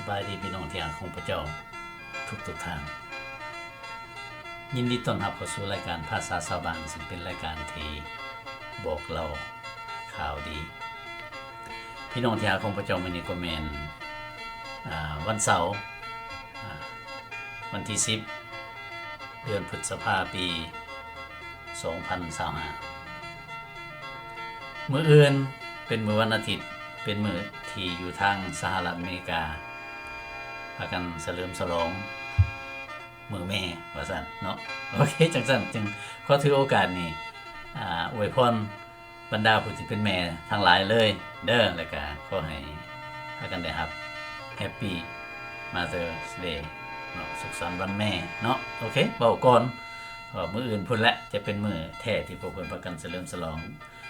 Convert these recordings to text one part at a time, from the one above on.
ສະບາຍດີພີ່ນ້ອງທີ່ຮັກຂອງພະເຈົ້າທຸກໆທ່ານ. ຍິນດີຕ້ອນຮັບເຂົ້າສູ່ລາຍການພາສາຊາວບ້ານ, ຊຶ່ງເປັນລາຍການທີ່ບອກເລົ່າຂ່າວດີ. ພີ່ນ້ອງທີ່ຮັກຂອງພະເຈົ້າ, ມື້ນີ້ກໍແມ່ນ ອາ ວັນເສົາ ອາ ວັນທີສິບ ເດືອນພຶດສະພາ ປີສອງພັນຊາວຫ້າ. ມື້ອື່ນເປັນມື້ວັນອາທິດ, ເປັນມື້ທີ່ຢູ່ທາງສະຫະລັດອາເມລິກາພາກັນສະເຫຼີມສະຫຼອງມື້ແມ່ວ່າຊັ້ນເນາະ. ໂອເຄ, ຈັ່ງຊັ້ນຈຶ່ງຂໍຖືໂອກາດນີ້ ອາ ອວຍພອນບັນດາຜູ້ທີ່ເປັນແມ່ທັງຫຼາຍເລີຍເດີ, ແລ້ວກະຂໍໃຫ້ພາກັນໄດ້ຮັບ Happy Mother's Day ເນາະ, ສຸກສັນວັນແມ່ເນາະ. ໂອເຄ, ເວົ້າກ່ອນ ເພາະວ່າມື້ອື່ນພຸ້ນແຫຼະ ຈະເປັນມື້ແທ້ທີ່ພວກເພິ່ນພາກັນສະເຫຼີມສະຫຼອງ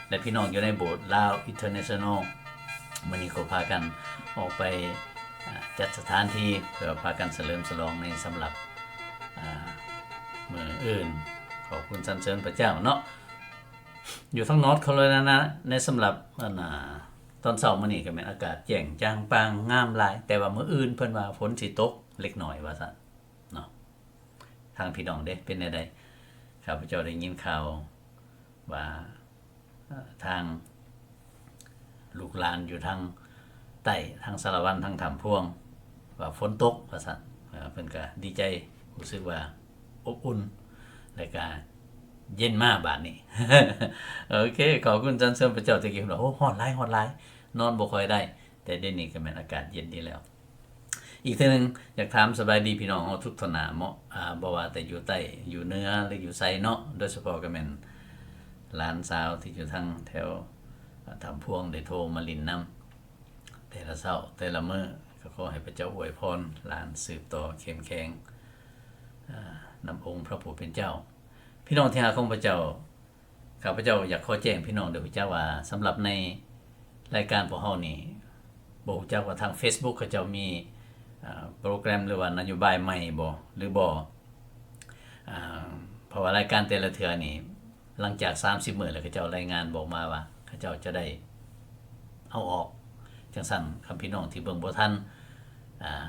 ແລະ ພີ່ນ້ອງຢູ່ໃນໂບດລາວ International ມື້ນີ້ກໍພາກັນອອກໄປ ອາ ຈັດສະຖານທີ່ເພື່ອພາກັນສະເຫຼີມສະຫຼອງໃນສຳລັບ ອາ ມື້ອື່ນ. ຂອບຄຸນສັນເສີນພະເຈົ້າເນາະ. ຢູ່ທາງ North Carolina ໃນສຳລັບ ອັນ ອາ ຕອນເຊົ້າມື້ນີ້ກໍແມ່ນອາກາດແຈ້ງຈ່າງປ່າງງາມຫຼາຍ, ແຕ່ວ່າມື້ອື່ນເພິ່ນວ່າຝົນຊິຕົກເລັກນ້ອຍວ່າຊັ້ນເນາະ. ທາງພີ່ນ້ອງເດ້ ເປັນແນວໃດ? ຂ້າພະເຈົ້າໄດ້ຍິນຂ່າວວ່າ ເອີ ທາງລູກຫຼານຢູ່ທາງໃຕ້ ທາງສາລະວັນ ທາງຖ້ຳພວງ ວ່າຝົນຕົກວ່າຊັ້ນ. ເອີ ເພິ່ນກະດີໃຈ ຮູ້ສຶກວ່າອົບອຸ່ນ ແລະກະເຢັນມາບາດນີ້. ໂອເຄ, ຂອບຄຸນສັນເສີນພະເຈົ້າ. ແຕ່ກີ້ເພິ່ນວ່າ ໂອ້ ຮ້ອນຫຼາຍ, ຮ້ອນຫຼາຍ, ນອນບໍ່ຄ່ອຍໄດ້, ແຕ່ດຽວນີ້ກໍແມ່ນອາກາດເຢັນດີແລ້ວ. ອີກເທື່ອໜຶ່ງ ຢາກຖາມສະບາຍດີພີ່ນ້ອງເຮົາທຸກທົ່ວໜ້າເນາະ, ອາ ບໍ່ວ່າແຕ່ຢູ່ໃຕ້ ຢູ່ເໜືອ ຫຼື ຢູ່ໃສເນາະ, ໂດຍສະເພາະກໍແມ່ນຫຼານສາວທີ່ຢູ່ທາງແຖວ ອາ ຖ້ຳພວງ ໄດ້ໂທມາຫຼິ້ນນຳແຕ່ລະເຊົ້າແຕ່ລະມື້. ກໍຂໍໃຫ້ພະເຈົ້າອວຍພອນຫຼານສືບຕໍ່ເຂັ້ມແຂງ ອາ ນຳອົງພະຜູ້ເປັນເຈົ້າ. ພີ່ນ້ອງທີ່ຮັກຂອງພະເຈົ້າ, ຂ້າພະເຈົ້າຢາກຂໍແຈ້ງພີ່ນ້ອງໄດ້ຮູ້ຈັກວ່າ ສຳລັບໃນລາຍການພວກເຮົານີ້ ບໍ່ຮູ້ຈັກວ່າທາງ Facebook ເຂົາເຈົ້າມີ ອາ ໂປຣແກຣມ ຫຼືວ່ານະໂຍບາຍໃໝ່ບໍ່ ຫຼືບໍ່. ອາ ເພາະວ່າລາຍການແຕ່ລະເທື່ອນີ້ ຫຼັງຈາກສາມສິບມື້ແລ້ວ ເຂົາເຈົ້າລາຍງານບອກມາວ່າ ເຂົາເຈົ້າຈະໄດ້ເອົາອອກ. ຈັ່ງຊັ້ນ ຄັນພີ່ນ້ອງທີ່ເບິ່ງບໍ່ທັນ ອາ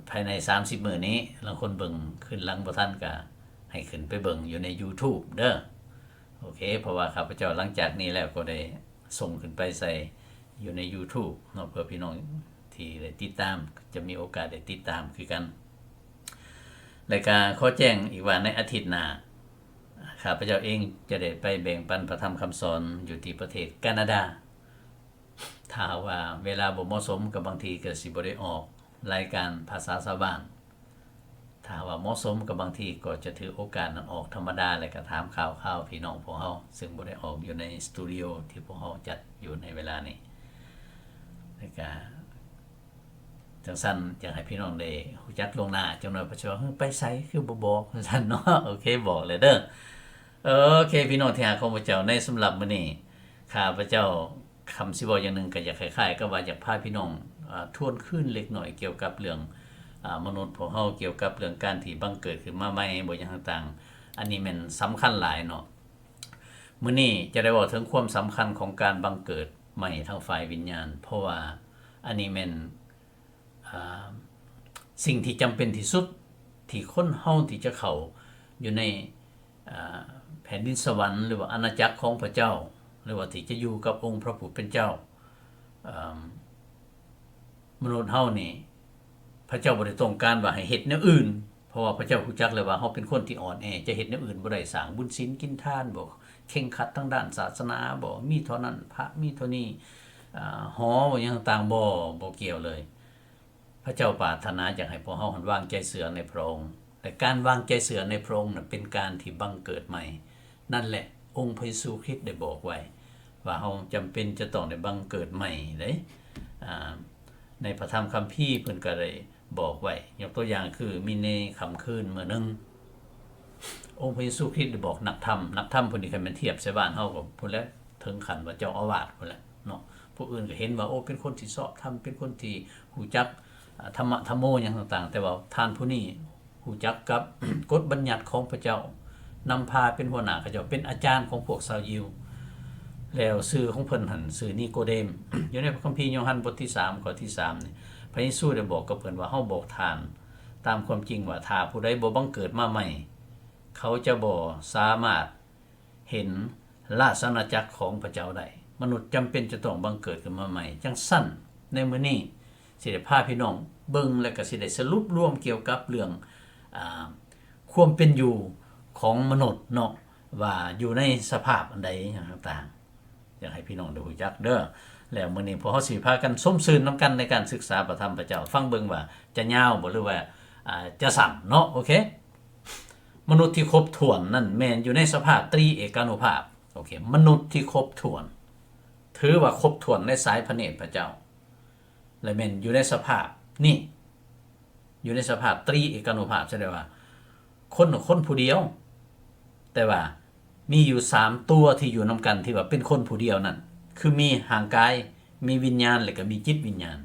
ພາຍໃນສາມສິບມື້ນີ້ ລາງຄົນເບິ່ງຄືນຫຼັງບໍ່ທັນ ກະໃຫ້ຂຶ້ນໄປເບິ່ງຢູ່ໃນ YouTube ເດີ. ໂອເຄ, ເພາະວ່າຂ້າພະເຈົ້າຫຼັງຈາກນີ້ແລ້ວກໍໄດ້ສົ່ງຂຶ້ນໄປໃສ່ຢູ່ໃນ YouTube ເນາະ, ເພື່ອພີ່ນ້ອງທີ່ໄດ້ຕິດຕາມ ຈະມີໂອກາດໄດ້ຕິດຕາມຄືກັນ. ແລະກະຂໍແຈ້ງອີກວ່າ ໃນອາທິດໜ້າ ຂ້າພະເຈົ້າເອງຈະໄດ້ໄປແບ່ງປັນພະທຳຄຳສອນຢູ່ທີ່ປະເທດການາດາ. ຖ້າຫາກວ່າເວລາບໍ່ເໝາະສົມ ກໍບາງທີກໍຊິບໍ່ໄດ້ອອກລາຍການພາສາຊາວບ້ານ. ຖ້າຫາກວ່າເໝາະສົມ ກໍບາງທີກໍຈະຖືໂອກາດນັ້ນອອກທຳມະດາ ແລະກະຖາມຂ່າວຄາວພີ່ນ້ອງພວກເຮົາ ຊຶ່ງບໍ່ໄດ້ອອກຢູ່ໃນສະຕູດິໂອທີ່ພວກເຮົາຈັດຢູ່ໃນເວລານີ້. ແລະກະຈັ່ງຊັ້ນ ຢາກໃຫ້ພີ່ນ້ອງໄດ້ຮູ້ຈັກລ່ວງໜ້າຈັກໜ້ອຍ ເພາະຊິວ່າ ເອີ ໄປໃສຄືບໍ່ບອກ ຈັ່ງຊັ້ນເນາະ. ໂອເຄ, ບອກແລ້ວເດີ. ໂອເຄ, ພີ່ນ້ອງທີ່ຮັກຂອງພະເຈົ້າ, ໃນສຳລັບມື້ນີ້ ຂ້າພະເຈົ້າ ຄຳຊິເວົ້າຢ່າງໜຶ່ງກໍຢາກຄ້າຍໆກັບວ່າຢາກພາພີ່ນ້ອງ ອາ ທວນຄືນເລັກນ້ອຍກ່ຽວກັບເລື່ອງ ອາ ມະນຸດພວກເຮົາ, ກ່ຽວກັບເລື່ອງການທີ່ບັງເກີດຂຶ້ນມາໃໝ່ບໍ ຫຍັງຕ່າງໆ. ອັນນີ້ແມ່ນສຳຄັນຫຼາຍເນາະ. ມື້ນີ້ຈະໄດ້ເວົ້າເຖິງຄວາມສຳຄັນຂອງການບັງເກີດໃໝ່ທາງຝ່າຍວິນຍານ, ເພາະວ່າອັນນີ້ແມ່ນ ອາ ສິ່ງທີ່ຈຳເປັນທີ່ສຸດ ທີ່ຄົນເຮົາທີ່ຈະເຂົ້າຢູ່ໃນ ອາ ແຜ່ນດິນສະຫວັນ ຫຼືວ່າອານາຈັກຂອງພະເຈົ້າ ຫຼືວ່າທີ່ຈະຢູ່ກັບອົງພະຜູ້ເປັນເຈົ້າ. ອາ ມະນຸດເຮົານີ້ ພະເຈົ້າບໍ່ໄດ້ຕ້ອງການວ່າໃຫ້ເຮັດແນວອື່ນ, ເພາະວ່າພະເຈົ້າຮູ້ຈັກແລ້ວວ່າເຮົາເປັນຄົນທີ່ອ່ອນແອ, ຈະເຮັດແນວອື່ນບໍ່ໄດ້, ສ້າງບຸນສິນກິນທານບໍ, ເຄັ່ງຄັດທາງດ້ານສາສະໜາບໍ, ມີເທົ່ານັ້ນພະ, ມີເທົ່ານີ້ ອາ ຫໍບໍ, ຫຍັງຕ່າງໆບໍ, ບໍ່ກ່ຽວເລີຍ. ພະເຈົ້າປາດຖະໜາຢາກໃຫ້ພວກເຮົາຫັ້ນວາງໃຈເຊື່ອໃນພະອົງ ແລະ ການວາງໃຈເຊື່ອໃນພະອົງນັ້ນເປັນການທີ່ບັງເກີດໃໝ່. ນັ້ນແຫຼະ ອົງພະເຢຊູຄຣິດໄດ້ບອກໄວ້ວ່າເຮົາຈຳເປັນຈະຕ້ອງໄດ້ບັງເກີດໃໝ່ເດ້. ອາ ໃນພະທຳຄຳພີເພິ່ນກໍໄດ້ບອກໄວ້, ຍົກຕົວຢ່າງຄືມີໃນຄ່ຳຄືນມື້ໜຶ່ງ ອົງພະເຢຊູຄຣິດໄດ້ບອກນັກທຳ, ນັກທຳຜູ້ນີ້ຄັນແມ່ນທຽບໃສ່ບ້ານເຮົາກໍພຸ້ນແຫຼະ ເຖິງຂັ້ນວ່າເຈົ້າອາວາດພຸ້ນແຫຼະເນາະ. ຜູ້ອື່ນກໍເຫັນວ່າ ໂອ້ ເປັນຄົນທີ່ຊອບທຳ, ເປັນຄົນທີ່ຮູ້ຈັກ ອາ ທຳມະທຳໂມຫຍັງຕ່າງໆ, ແຕ່ວ່າທ່ານຜູ້ນີ້ຮູ້ຈັກກັບກົດບັນຍັດຂອງພະເຈົ້າ, ນຳພາເປັນຫົວໜ້າເຂົາເຈົ້າ, ເປັນອາຈານຂອງພວກຊາວຢິວ. ແລ້ວຊື່ຂອງເພິ່ນຫັ້ນຊື່ນີໂກເດມ. ຢູ່ໃນພະຄຳພີໂຍຮັນບົດທີສາມ ຂໍ້ທີສາມນີ້, ພະເຢຊູໄດ້ບອກກັບເພິ່ນວ່າ ເຮົາບອກທ່ານຕາມຄວາມຈິງວ່າ ຖ້າຜູ້ໃດບໍ່ບັງເກີດມາໃໝ່ ເຂົາຈະບໍ່ສາມາດເຫັນລາຊະອານາຈັກຂອງພະເຈົ້າໄດ້. ມະນຸດຈຳເປັນຈະຕ້ອງບັງເກີດຂຶ້ນມາໃໝ່. ຈັ່ງຊັ້ນ ໃນມື້ນີ້ ຊິໄດ້ພາພີ່ນ້ອງເບິ່ງ ແລະ ກໍຊິໄດ້ສະຫຼຸບລວມກ່ຽວກັບເລື່ອງ ອາ ຄວາມເປັນຢູ່ຂອງມະນຸດເນາະ ວ່າຢູ່ໃນສະພາບອັນໃດຫຍັງຕ່າງໆ ຢາກໃຫ້ພີ່ນ້ອງໄດ້ຮູ້ຈັກເດີ. ແລ້ວມື້ນີ້ພວກເຮົາຊິພາກັນຊົມຊື່ນນຳກັນໃນການສຶກສາພະທຳພະເຈົ້າ. ຟັງເບິ່ງວ່າຈະຍາວບໍ່ ຫຼືວ່າ ອາ ຈະສັ້ນເນາະ. ໂອເຄ ມະນຸດທີ່ຄົບຖ້ວນນັ້ນແມ່ນຢູ່ໃນສະພາບຕຣີເອການຸພາບ. ໂອເຄ ມະນຸດທີ່ຄົບຖ້ວນ ຖືວ່າຄົບຖ້ວນໃນສາຍພະເນດພະເຈົ້າ ແລະ ແມ່ນຢູ່ໃນສະພາບນີ້ ຢູ່ໃນສະພາບຕຣີເອການຸພາບ ສະແດງວ່າຄົນ ຄົນຜູ້ດຽວ ແຕ່ວ່າມີຢູ່ສາມຕົວທີ່ຢູ່ນຳກັນ ທີ່ວ່າເປັນຄົນຜູ້ດຽວນັ້ນ ຄືມີຮ່າງກາຍ ມີວິນຍານ ແລະ ກໍມີຈິດວິນຍານ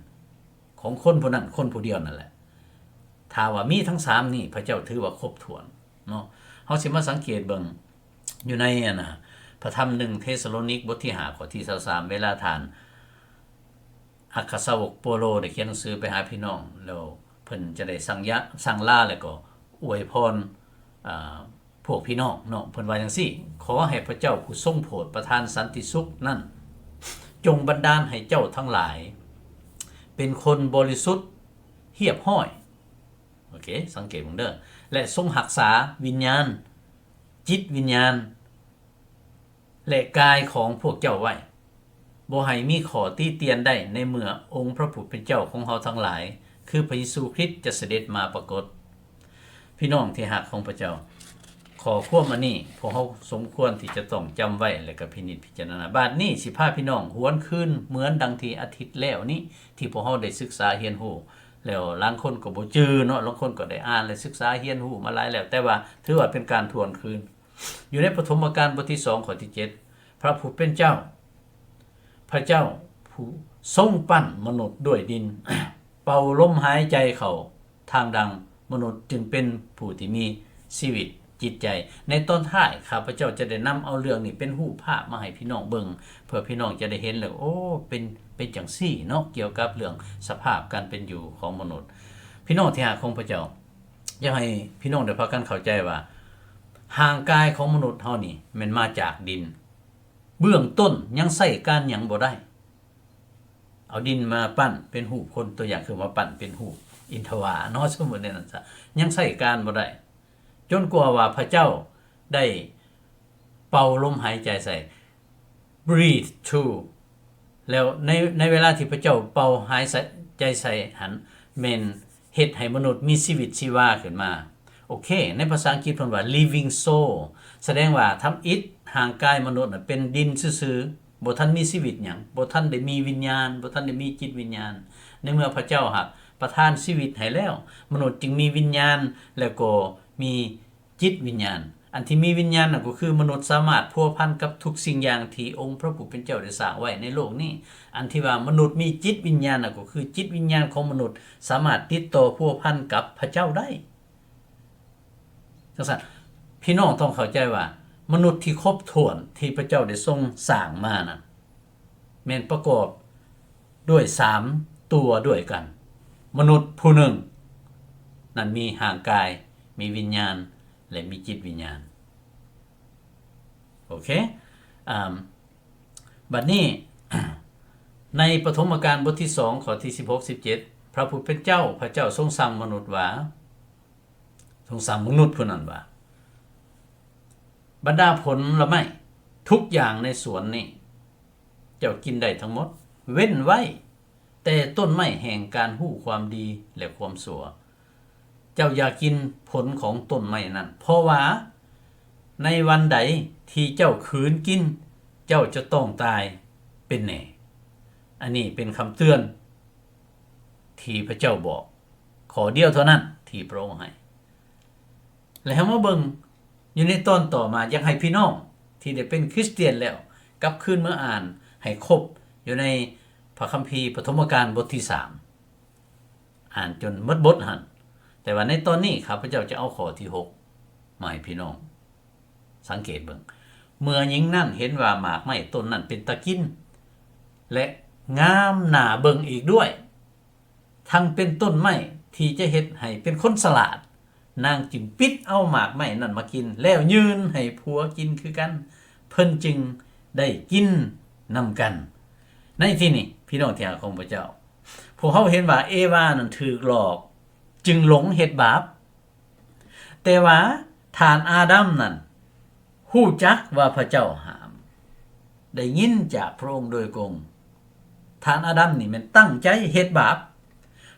ຂອງຄົນຜູ້ນັ້ນ ຄົນຜູ້ດຽວນັ້ນແຫຼະ. ຖ້າວ່າມີທັງສາມນີ້ ພະເຈົ້າຖືວ່າຄົບຖ້ວນເນາະ. ເຮົາຊິມາສັງເກດເບິ່ງຢູ່ໃນ ອັນນະ ພະທຳໜຶ່ງເທສະໂລນິກ ບົດທີຫ້າ ຂໍ້ທີຊາວສາມ ເວລາທ່ານ ອັກຄະສາວົກໂປໂລໄດ້ຂຽນໜັງສືໄປຫາພີ່ນ້ອງ ແລ້ວເພິ່ນຈະໄດ້ສັ່ງຍະ ສັ່ງລາ ແລ້ວກໍອວຍພອນ ອາ ພວກພີ່ນ້ອງເນາະ. ເພິ່ນວ່າຈັ່ງຊີ້: ຂໍໃຫ້ພະເຈົ້າຜູ້ຊົງໂຜດປະທານສັນຕິສຸກນັ້ນ ຈົ່ງບັນດານໃຫ້ເຈົ້າທັງຫຼາຍເປັນຄົນບໍລິສຸດຮຽບຮ້ອຍ. ໂອເຄ ສັງເກດເບິ່ງເດີ. ແລະ ຊົງຮັກສາວິນຍານ, ຈິດວິນຍານ ແລະ ກາຍຂອງພວກເຈົ້າໄວ້, ບໍ່ໃຫ້ມີຂໍ້ຕິຕຽນໃດ ໃນເມື່ອອົງພະຜູ້ເປັນເຈົ້າຂອງເຮົາທັງຫຼາຍ ຄືພະເຢຊູຄຣິດ ຈະສະເດັດມາປາກົດ. ພີ່ນ້ອງທີ່ຮັກຂອງພະເຈົ້າ, ຂໍ້ຄວາມອັນນີ້ ພວກເຮົາສົມຄວນທີ່ຈະຕ້ອງຈຳໄວ້ ແລະ ກໍພິນິດພິຈາລະນາ. ບາດນີ້ຊິພາພີ່ນ້ອງຫວນຄືນ ເໝືອນດັ່ງທີ່ອາທິດແລ້ວນີ້ ທີ່ພວກເຮົາໄດ້ສຶກສາຮຽນຮູ້ ແລ້ວລາງຄົນກໍບໍ່ຈື່ເນາະ, ລາງຄົນກໍໄດ້ອ່ານ ແລະ ສຶກສາຮຽນຮູ້ມາຫຼາຍແລ້ວ, ແຕ່ວ່າຖືວ່າເປັນການທວນຄືນ. ຢູ່ໃນປະຖົມມະການ ບົດທີສອງ ຂໍ້ທີເຈັດ ພະຜູ້ເປັນເຈົ້າ ພະເຈົ້າຜູ້ຊົງປັ້ນມະນຸດດ້ວຍດິນ ເປົ່າລົມຫາຍໃຈເຂົ້າທາງດັງ, ມະນຸດຈຶ່ງເປັນຜູ້ທີ່ມີຊີວິດຈິດໃຈ. ໃນຕອນທ້າຍ ຂ້າພະເຈົ້າຈະໄດ້ນຳເອົາເລື່ອງນີ້ເປັນຮູບພາບມາໃຫ້ພີ່ນ້ອງເບິ່ງ ເພື່ອພີ່ນ້ອງຈະໄດ້ເຫັນແລ້ວ ໂອ້ ເປັນ ເປັນຈັ່ງຊີ້ເນາະ ກ່ຽວກັບເລື່ອງສະພາບການເປັນຢູ່ຂອງມະນຸດ. ພີ່ນ້ອງທີ່ຮັກຂອງພະເຈົ້າ, ຢາກໃຫ້ພີ່ນ້ອງໄດ້ພາກັນເຂົ້າໃຈວ່າ ຮ່າງກາຍຂອງມະນຸດເຮົານີ້ແມ່ນມາຈາກດິນ. ເບື້ອງຕົ້ນຍັງໃຊ້ການຫຍັງບໍ່ໄດ້. ເອົາດິນມາປັ້ນເປັນຮູບຄົນ, ຕົວຢ່າງຄືມາປັ້ນເປັນຮູບອິນທະວາເນາະ, ສົມມຸດແນວນັ້ນຊະ, ຍັງໃຊ້ການບໍ່ໄດ້ ຈົນກວ່າວ່າພະເຈົ້າໄດ້ເປົ່າລົມຫາຍໃຈໃສ່ breathe through ແລ້ວໃນ ໃນເວລາທີ່ພະເຈົ້າເປົ່າຫາຍໃຈໃສ່ຫັ້ນ ແມ່ນເຮັດໃຫ້ມະນຸດມີຊີວິດຊີວາຂຶ້ນມາ. ໂອເຄ ໃນພາສາອັງກິດເພິ່ນວ່າ living soul ສະແດງວ່າທຳອິດຮ່າງກາຍມະນຸດນະເປັນດິນຊື່ໆ, ບໍ່ທັນມີຊີວິດຫຍັງ, ບໍ່ທັນໄດ້ມີວິນຍານ, ບໍ່ທັນໄດ້ມີຈິດວິນຍານ. ໃນເມື່ອພະເຈົ້າຫາກປະທານຊີວິດໃຫ້ແລ້ວ, ມະນຸດຈຶ່ງມີວິນຍານ ແລ້ວກໍມີ ຈິດວິນຍານ. ອັນທີ່ມີວິນຍານນັ້ນກໍຄືມະນຸດສາມາດພົວພັນກັບທຸກສິ່ງຢ່າງທີ່ອົງພະຜູ້ເປັນເຈົ້າໄດ້ສ້າງໄວ້ໃນໂລກນີ້. ອັນທີ່ວ່າມະນຸດມີຈິດວິນຍານນັ້ນກໍຄືຈິດວິນຍານຂອງມະນຸດສາມາດຕິດຕໍ່ພົວພັນກັບພະເຈົ້າໄດ້. ຈັ່ງຊັ້ນ ພີ່ນ້ອງຕ້ອງເຂົ້າໃຈວ່າ ມະນຸດທີ່ຄົບຖ້ວນທີ່ພະເຈົ້າໄດ້ຊົງສ້າງມານັ້ນ ແມ່ນປະກອບດ້ວຍສາມຕົວດ້ວຍກັນ. ມະນຸດຜູ້ໜຶ່ງນັ້ນມີຮ່າງກາຍ, ມີວິນຍານ ແລະ ມີຈິດວິນຍານ. ໂອເຄ ອາ ບັດນີ້ ໃນປະຖົມມະການບົດທີສອງ ຂໍ້ທີສິບຫົກ ສິບເຈັດ ພະຜູ້ເປັນເຈົ້າ ພະເຈົ້າຊົງສັ່ງມະນຸດວ່າ ຊົງສັ່ງມະນຸດຜູ້ນັ້ນວ່າ ບັນດາຜົນລະໄມ້ທຸກຢ່າງໃນສວນນີ້ ເຈົ້າກິນໄດ້ທັງໝົດ ເວັ້ນໄວ້ແຕ່ຕົ້ນໄມ້ແຫ່ງການຮູ້ຄວາມດີ ແລະ ຄວາມຊົ່ວ. ເຈົ້າຢ່າກິນຜົນຂອງຕົ້ນໄມ້ນັ້ນ ເພາະວ່າໃນວັນໃດທີ່ເຈົ້າຂືນກິນ ເຈົ້າຈະຕ້ອງຕາຍເປັນແນ່. ອັນນີ້ເປັນຄຳເຕືອນທີ່ພະເຈົ້າບອກ ຂໍ້ດຽວເທົ່ານັ້ນທີ່ພະອົງໃຫ້. ແລະ ເຮົາມາເບິ່ງຢູ່ໃນຕອນຕໍ່ມາ, ຢາກໃຫ້ພີ່ນ້ອງທີ່ໄດ້ເປັນຄຣິສຕຽນແລ້ວ ກັບຄືນມາອ່ານໃຫ້ຄົບຢູ່ໃນພະຄຳພີປະຖົມມະການບົດທີສາມ ອ່ານຈົນໝົດບົດຫັ້ນ. ແຕ່ວ່າໃນຕອນນີ້ ຂ້າພະເຈົ້າຈະເອົາຂໍ້ທີຫົກມາໃຫ້ພີ່ນ້ອງສັງເກດເບິ່ງ. ເມື່ອຍິງນັ້ນເຫັນວ່າໝາກໄມ້ຕົ້ນນັ້ນເປັນຕາກິນ ແລະ ງາມໜ້າເບິ່ງອີກດ້ວຍ, ທັງເປັນຕົ້ນໄມ້ທີ່ຈະເຮັດໃຫ້ເປັນຄົນສະຫຼາດ, ນາງຈຶ່ງປິດເອົາໝາກໄມ້ນັ້ນມາກິນ ແລ້ວຍື່ນໃຫ້ຜົວກິນຄືກັນ, ເພິ່ນຈຶ່ງໄດ້ກິນນຳກັນ. ໃນທີ່ນີ້ ພີ່ນ້ອງທີ່ຮັກຂອງພະເຈົ້າ, ພວກເຮົາເຫັນວ່າເອວານັ້ນຖືກຫຼອກ ຈຶ່ງຫຼົງເຮັດບາບ. ແຕ່ວ່າທ່ານອາດຳນັ້ນຮູ້ຈັກວ່າພະເຈົ້າຫ້າມ, ໄດ້ຍິນຈາກພະອົງໂດຍກົງ. ທ່ານອາດຳນີ້ແມ່ນຕັ້ງໃຈເຮັດບາບ,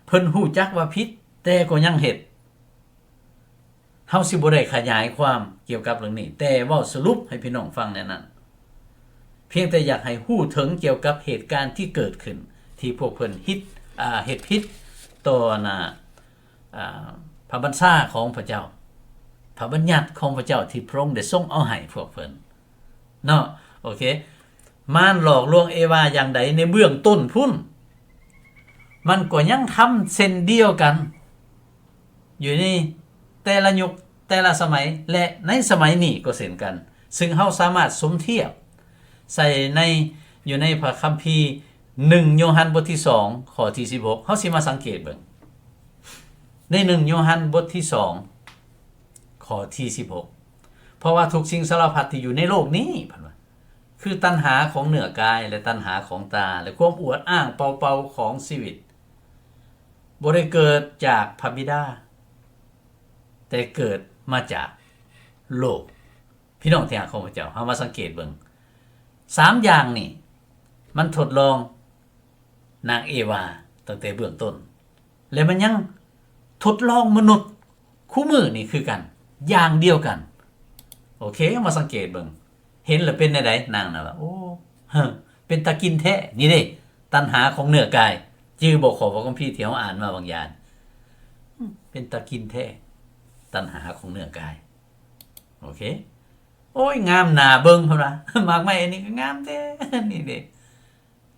ເພິ່ນຮູ້ຈັກວ່າຜິດ ແຕ່ກໍຍັງເຮັດ. ເຮົາຊິບໍ່ໄດ້ຂະຫຍາຍຄວາມກ່ຽວກັບເລື່ອງນີ້, ແຕ່ເວົ້າສະຫຼຸບໃຫ້ພີ່ນ້ອງຟັງແນວນັ້ນ. ພຽງແຕ່ຢາກໃຫ້ຮູ້ເຖິງກ່ຽວກັບເຫດການທີ່ເກີດຂຶ້ນ ທີ່ພວກເພິ່ນເຮັດ ອ່າ ເຮັດຜິດຕໍ່ ອັນນ່າ ອ່າ ພະບັນຊາຂອງພະເຈົ້າ, ພະບັນຍັດຂອງພະເຈົ້າທີ່ພະອົງໄດ້ຊົງເອົາໃຫ້ພວກເພິ່ນເນາະ. ໂອເຄ, ມານຫຼອກລວງເອວາຢ່າງໃດໃນເບື້ອງຕົ້ນພຸ້ນ, ມັນກໍຍັງທຳເຊັ່ນດຽວກັນ ຢູ່ໃນແຕ່ລະຍຸກແຕ່ລະສະໄໝ ແລະ ໃນສະໄໝນີ້ກໍເຊັ່ນກັນ, ຊຶ່ງເຮົາສາມາດສົມທຽບໃສ່ໃນ ຢູ່ໃນພະຄຳພີ ໜຶ່ງໂຍຮັນບົດທີສອງ ຂໍ້ທີສິບຫົກ ເຮົາຊິມາສັງເກດເບິ່ງ ໃນໜຶ່ງໂຍຮັນບົດທີສອງ ຂໍ້ທີສິບຫົກ ເພາະວ່າທຸກສິ່ງສາລະພັດທີ່ຢູ່ໃນໂລກນີ້ ເພິ່ນວ່າ ຄືຕັນຫາຂອງເນື້ອກາຍ ແລະ ຕັນຫາຂອງຕາ ແລະ ຄວາມອວດອ້າງເປົ່າໆຂອງຊີວິດ ບໍ່ໄດ້ເກີດຈາກພະບິດາ ແຕ່ເກີດມາຈາກໂລກ. ພີ່ນ້ອງທີ່ຮັກຂອງພະເຈົ້າ, ເຮົາມາສັງເກດເບິ່ງ ສາມຢ່າງນີ້ ມັນທົດລອງນາງເອວາຕັ້ງແຕ່ເບື້ອງຕົ້ນ ແລະ ມັນຍັງທົດລອງມະນຸດຄູ່ມື້ນີ້ຄືກັນ ຢ່າງດຽວກັນ. ໂອເຄ, ເຮົາມາສັງເກດເບິ່ງ. ເຫັນແລ້ວເປັນແນວໃດ? ນາງນະວ່າ ໂອ້ ເປັນຕາກິນແທ້. ນີ້ເດ້ ຕັນຫາຂອງເນື້ອກາຍ. ຈື່ບໍ່ ຂໍ້ພະຄຳພີທີ່ເຮົາອ່ານມາບາງຢ່າງ? ເປັນຕາກິນແທ້ ຕັນຫາຂອງເນື້ອກາຍ. ໂອເຄ, ໂອ້ຍ ງາມໜ້າເບິ່ງ ເພິ່ນວ່າ ໝາກໄມ້ອັນນີ້ກໍງາມແທ້. ນີ້ເດ້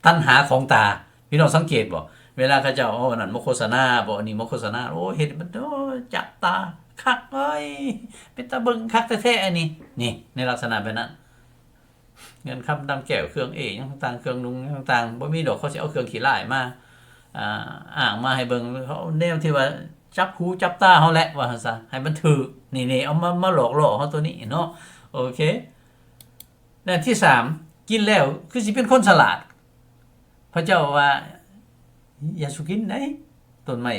ຕັນຫາຂອງຕາ. ພີ່ນ້ອງສັງເກດບໍ່? ເວລາເຂົາເຈົ້າເອົາອັນນັ້ນມາໂຄສະນາບໍ ອັນນີ້ມາໂຄສະນາ ໂອ້ ເຮັດໃຫ້ມັນ ໂອ້ ຈັບຕາ ຄັກເອີຍ ເປັນຕາເບິ່ງຄັກແທ້ໆ ອັນນີ້. ນີ້ ໃນລັກສະນະແບບນັ້ນ. ເງິນຄຳ ດຳແກ້ວ ເຄື່ອງເອຫຍັງຕ່າງໆ ເຄື່ອງນຸ່ງຫຍັງຕ່າງໆ ບໍ່ມີດອກ ເຂົາຊິເອົາເຄື່ອງຂີ້ລ້າຍມາ ອ່າ ອ້າງມາໃຫ້ເບິ່ງ ເຂົາເອົາແນວທີ່ວ່າຈັບຫູຈັບຕາເຮົາແຫຼະ ວ່າຊັ້ນຊະ ໃຫ້ມັນຖືກ. ນີ້ໆ ເອົາມາ ມາຫຼອກຫຼໍ່ເຮົາໂຕນີ້ເນາະ. ໂອເຄ, ແລະ ທີສາມ ກິນແລ້ວຄືຊິເປັນຄົນສະຫຼາດ. ພະເຈົ້າວ່າ ຢ່າສູ່ກິນໃດ ຕົ້ນໄມ້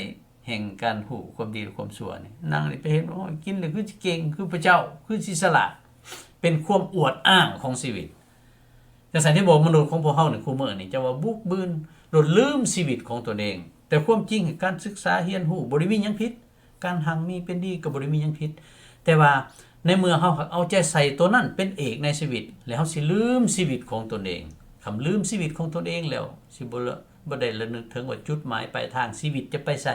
ແຫ່ງການຮູ້ຄວາມດີ ແລະ ຄວາມຊົ່ວນີ້. ນາງນີ້ໄປເຫັນ ໂອ້ຍ ກິນແລ້ວຄືຊິເກັ່ງຄືພະເຈົ້າ ຄືຊິສະຫຼາດ. ເປັນຄວາມອວດອ້າງຂອງຊີວິດ. ຈັ່ງຊັ້ນເດ້ບໍ ມະນຸດຂອງພວກເຮົາໃນຄູ່ມື້ນີ້ ຈະວ່າບຸກບືນ ໂລດລືມຊີວິດຂອງຕົນເອງ. ແຕ່ຄວາມຈິງ ການສຶກສາຮຽນຮູ້ບໍ່ໄດ້ມີຫຍັງຜິດ. ການຮັ່ງມີເປັນດີກໍບໍ່ໄດ້ມີຫຍັງຜິດ. ແຕ່ວ່າໃນເມື່ອເຮົາຫາກເອົາໃຈໃສ່ໂຕນັ້ນເປັນເອກໃນຊີວິດ ແລ້ວເຮົາຊິລືມຊີວິດຂອງຕົນເອງ. ຄັນລືມຊີວິດຂອງຕົນເອງແລ້ວ ຊິບໍ່ ບໍ່ໄດ້ລະນຶກເຖິງວ່າຈຸດໝາຍປາຍທາງຊີວິດຈະໄປໃສ.